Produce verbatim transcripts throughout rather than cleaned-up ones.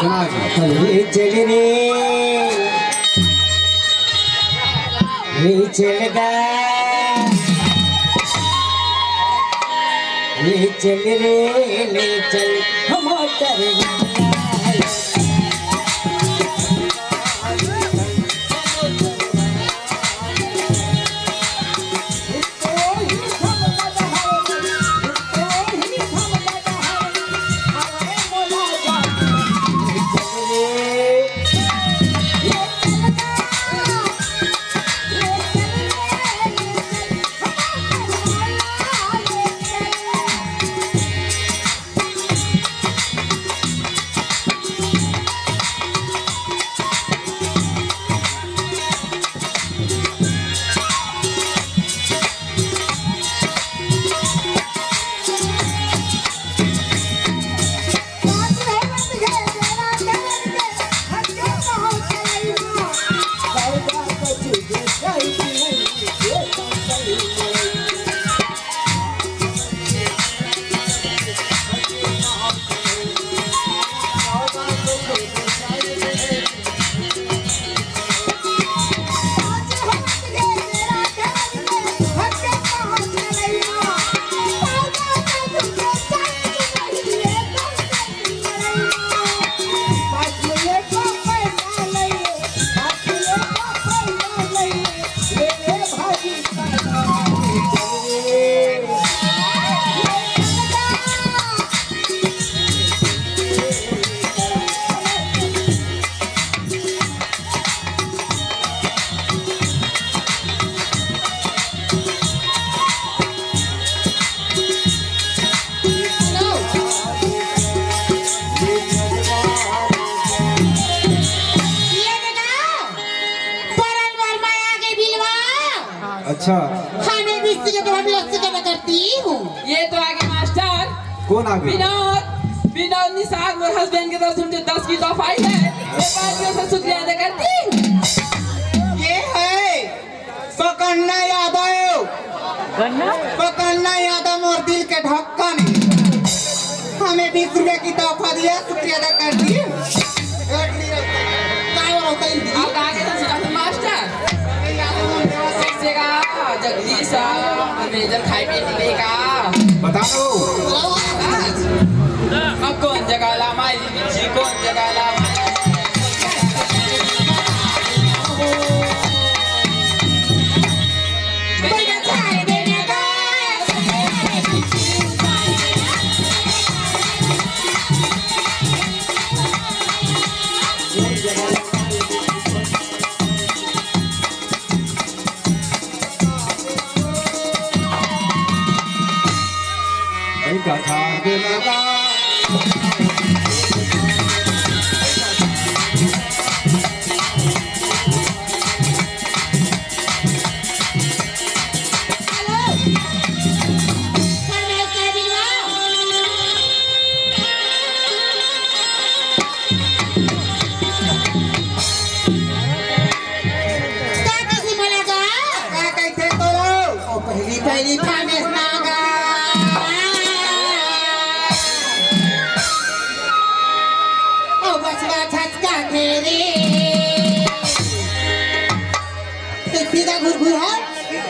ले चल रे, ले चल गा, ले चल रे, ले चल हम। ये देखा, परन वर्मा आ गए बिलवा। अच्छा। हाँ, मैं भी इसकी जगह भी रस्सी का करती हूँ। ये तो आगे मास्टर। कौन आ गया? विनोद। विनोद निषाद, मोर हस्बैंड के तरफ से उनके दस की तोहफा आई है। एक बार फिर से शुक्रिया अदा करती हूँ। ये है पकन्ना यादव। पकन्ना यादव मोर दिल के धड़कन है। हमें बीस रुपया की तोहफा दिया, शुक्रिया अदा कर दिए। का हो रहा है? आप आगे तो सुना मास्टर। कैसे का? जगदीश, हमें इधर खाए पीने के लिए का? बता दो। अब कौन जगह ला माई? जी, कौन जगह ला? का कइसे मना का? का कइसे तोरो? ओ पहली पहली फानेस ना गा। ओ बचवा छचका के रे। तो सीधा घुरघुर है,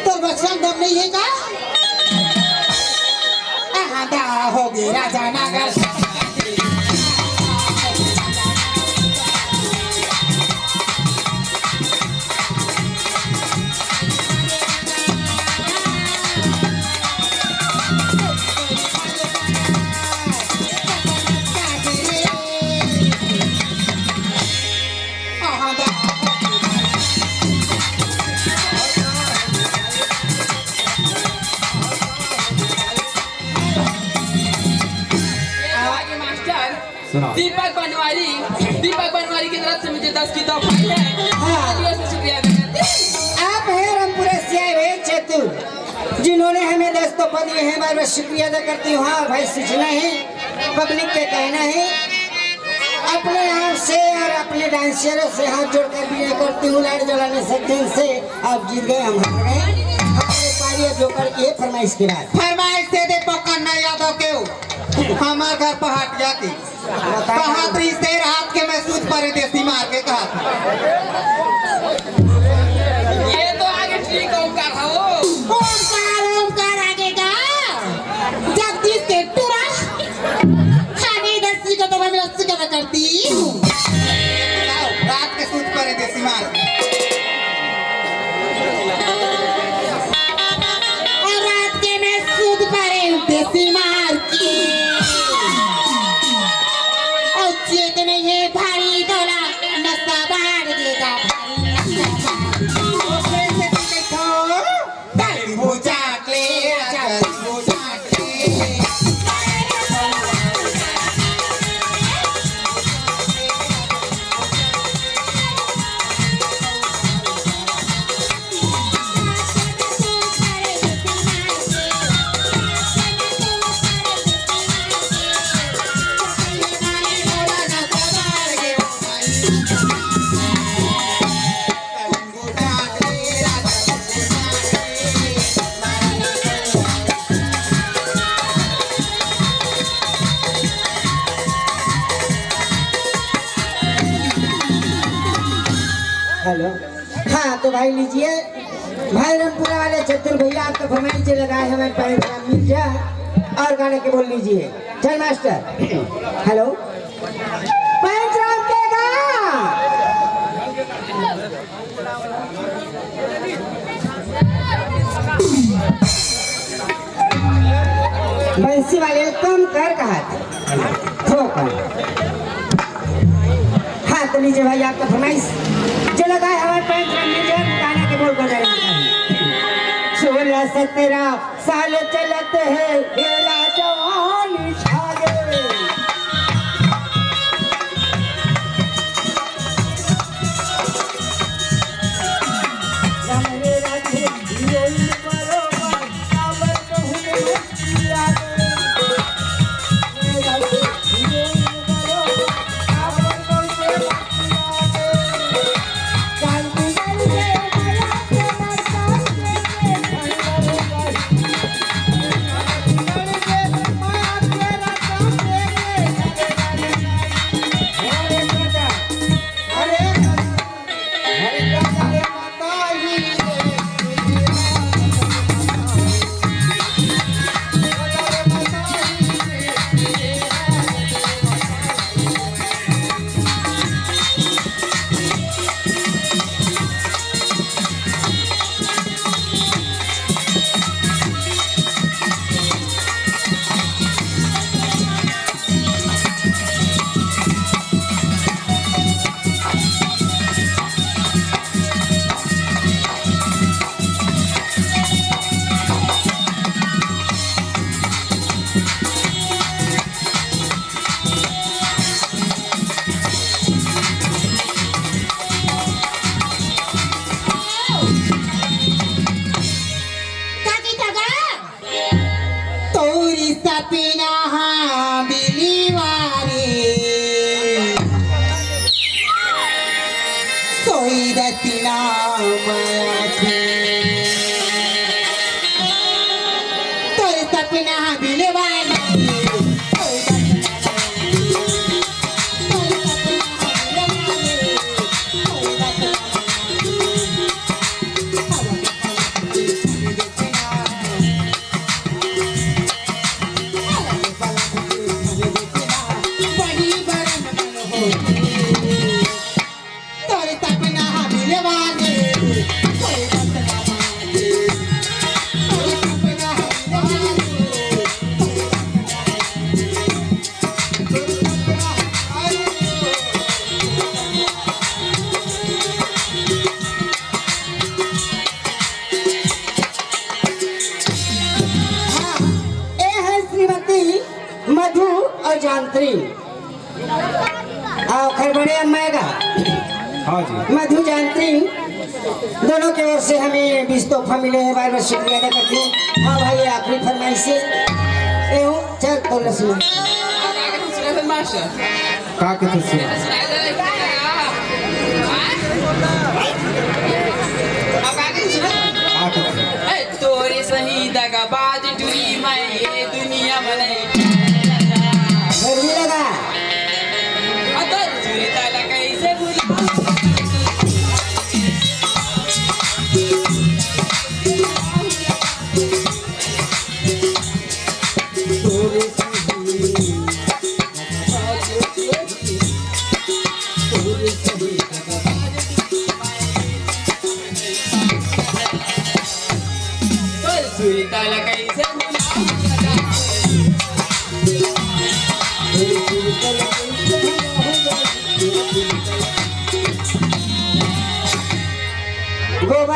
तोर बचवा में दम नहीं है का? आहा, दा हो गे राजा नागर। आगे मास्टर। सुनाओ। दीपक बनवारी, दीपक बनवारी की तरफ से मुझे दस की तोहफा है। हाँ। दिलों से शुक्रिया अदा करते हैं। आप हैं रामपुरा से आए हुए चतुर, जिन्होंने हमें दस तोहफा दिए हैं, बार बार शुक्रिया अदा करती हूँ। हाँ भाई, सूचना है, पब्लिक के कहना है, अपने आप से और अपने डांसरों से हाथ जोड़कर विनय करती हूँ, लाइट जलाने से दिल से आप जीत गए, हम हार गए। हमारे पारी अब जोकर की है फरमाइश के बाद। फरमाइश दे दे पकन्ना यादव के। हमार घर पहाटिया के। कहत रहिस, "रात के मैं सूत परे देसी मार के," कहत। ये तो आगे ठीक ओमकार हो। ओमकार, ओमकार आगे का? जगदीश के टूरा। हाँ, नहीं, दस का तो मैं अस्सी का करती हूँ। रात के सूत परे देसी मार। अउ रात के मैं सूत परे देसी मार के। अउ चेत नइ हे भारी तोला, नशा बाढ़ गे गा भारी नशा बाढ़। ओ, फिर से तू देखो, दारू बुझा के, दारू बुझा के। हेलो। हाँ, तो भाई लीजिए, भाई रमपुरा वाले चतुर भैया आपका फरमाइश लगाए हैं, हमारे पैंच राम मिर्जा और गाने के बोल लीजिए। चल मास्टर। हेलो, पैंच राम के गा। बंसी वाले कम कर कहा था। थोकन। हाँ, तो लीजिए भाई, आपका फरमाइश। जो लगा है हमारे पैंच राम मिर्जा, गाना के बोल को जाएगा। सोलह सत्रह साल चलत हे, बेला जवानी छा गे। राम रे राधे, हीरोइन बरोबर, काबर कहूँ रे पिया रे। राम रे राधे, हीरोइन बरोबर, काबर कहूँ रे पिया रे। का कहिथा गा? तोरी सपना हा बिलीवारी, सोई रतिना माया के। तोरी सपना हा बिलीवारी, सोई रतिना माया के। हाँ, ए है श्रीमती मधु और जानत्री। आ, ओखर बड़े अम्मा गा। हाँ जी। मधु जानत्री, दोनों के ओर से हमें बीस तोहफा मिले हैं, बार बार शुक्रिया अदा करती हूँ। हाँ भाई, ये आखिरी फरमाइश है। ए हो, चल, तो लक्ष्मी। का कथे सुना? का कथे? ए, तोरे सही दगाबाज टुरी मैं ये दुनिया में नहीं।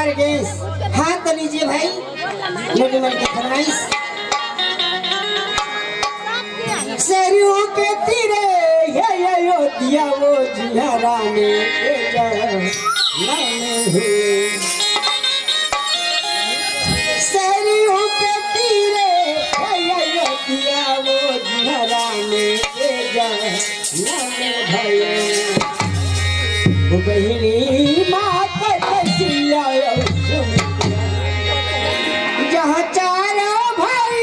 गैस, हाथ लीजिए भाई, लोग मन के फरमाइश। सरयू के तीरे, हे अयोध्या वो जिया राम के जन्म हे। सरयू के तीरे, हे अयोध्या वो जिया राम के जन्म। बहिनी माता कसिया जहाँ चारों भाई।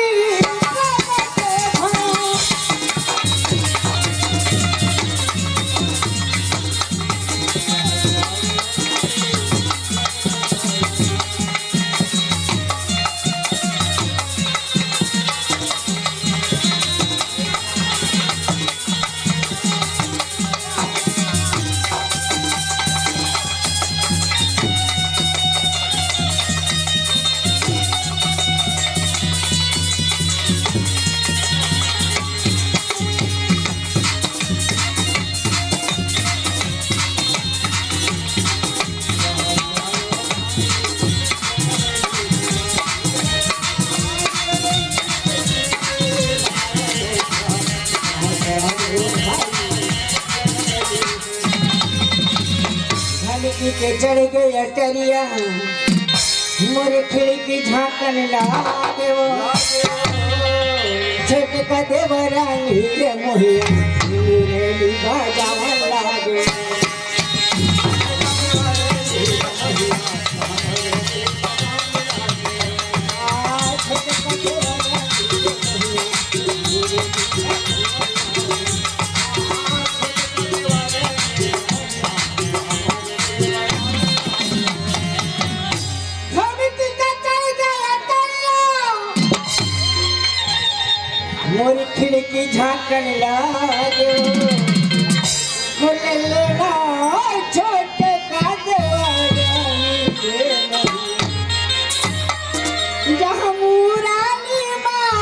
हल्की के चढ़ गया करिया, मोर खिड़की झांकन लागे वो। छोटका देवरानी रे मोहिया, मुरली बजावन लागे। मोर खिड़की झांकन लागे, खुलल ना छोटका देवरानी के मोर। जहाँ मुरानी माँ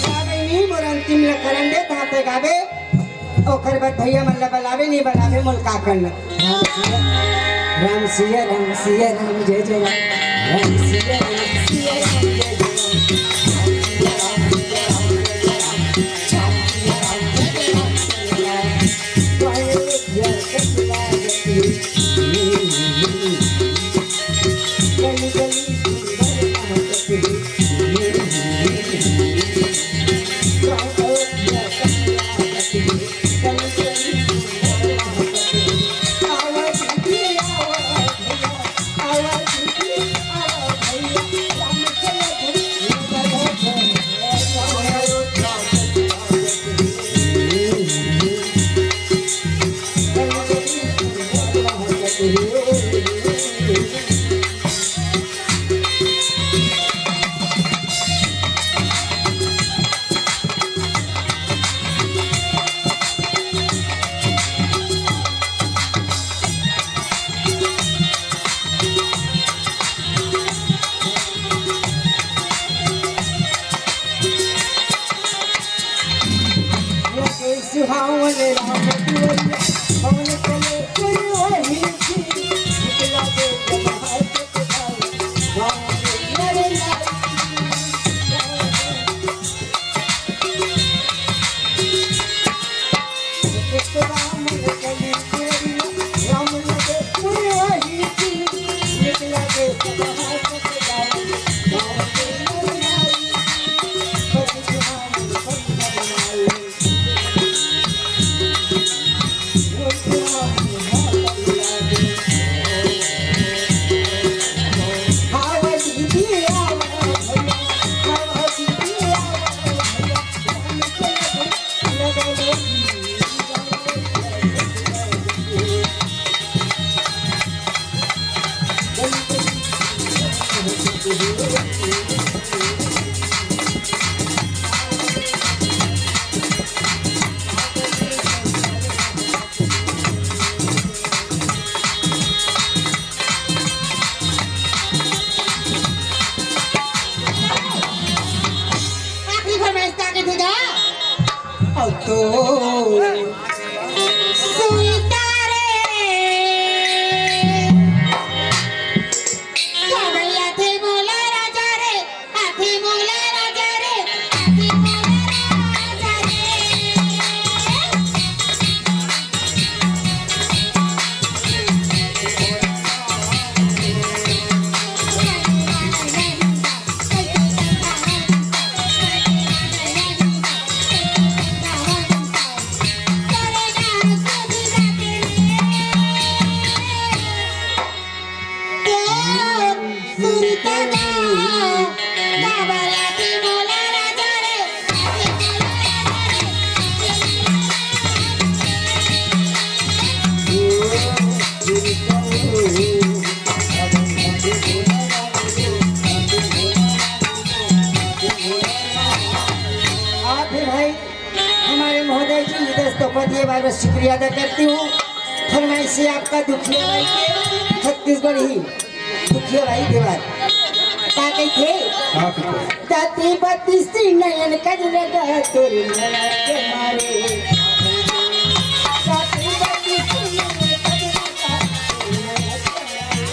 गाबे नी, मोर अंतिम ल करन दे, तहाँ पे गाबे। ओकर बाद भैया मन ल बलाबे, नी बलाबे, मोल का करना। राम सिया, राम सिया, राम सिया, राम जय जय राम। राम सिया, राम सिया, राम जय जय राम। तो सुनता रे, का भैया थे बोला राजा रे, आथे मोला राजा रे, आथे मोला राजा रे। आप भी भाई, हमारे महोदय जी, दस्तखत ये बार बार शुक्रिया अदा करती हूँ। फरमाइशी आपका दुखिया भाई के, छत्तीसगढ़ी दुखिया भाई देवार। का कहिथे? का कहिथे? दाती बाती सी नयन कजरा गा तोरे नयन के मारे। दाती बाती सी नयन कजरा गा तोरे नयन के मारे।